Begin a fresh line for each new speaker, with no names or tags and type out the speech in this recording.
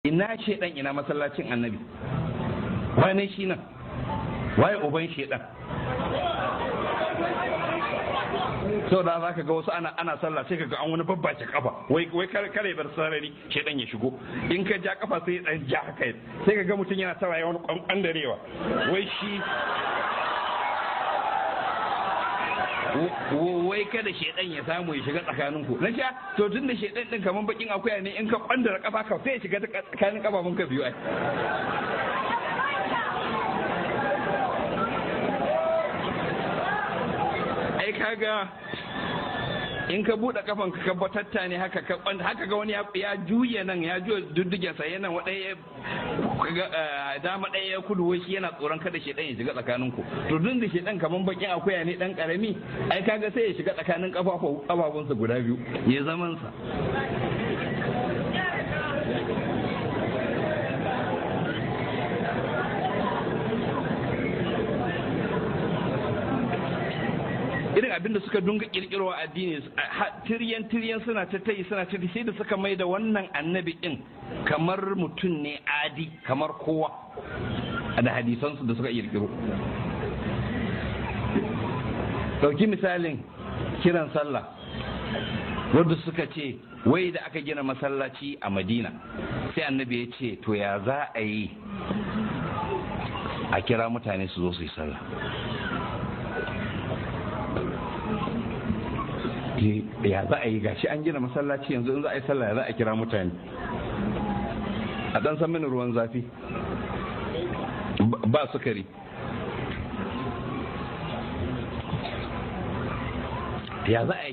Ina shedan, ina masallacin Annabi? Wane shi nan? Waye uban shedan? Sau da za ka ga wasu ana sallah, sai ka ga an wani babbace kafa, wai kare bar sarari shedan ya shigo. In ka ja kafa sai dan ja haka, sai ka ga mutum yana tara wani kwandarewa, wai shi wai kada shedan ya samu ya shiga tsakanin ku. Na sha to, tun da shedan din kaman bakin akuya ne, in ka kwandara kafa ka sai ya shiga tsakanin kafafun ka biyu ai. Ai kaga in ka buɗe kafan ka batatta ne haka, ka haka ga wani ya juya nan, ya juya duddugen sa yana ɗaya dama ɗaya ya kudu, wai shi yana tsoron kada shedan ya shiga tsakanin ku. To dun da shedan kaman bakin akuya ne dan karami, ai kaga sai ya shiga tsakanin kafafunsa guda biyu ya zaman sa. Irin abin da suka dunga kirkirwa addini tiryan tiryan, suna ta tayi, suna ta, sai da suka mai da wannan annabi din kamar mutum ne adi kamar kowa da hadisansu da suka kirkiro. Dauki misalin kiran sallah, wanda suka ce wai da aka gina masallaci a Madina, sai Annabi ya ce, to ya za a yi a kira mutane su zo su yi sallah? Ya za a yi? Gashi an gina masallaci, yanzu in za a yi sallah ya za a kira mutane? A dan san mini ruwan zafi ba sukari. Ya za a yi?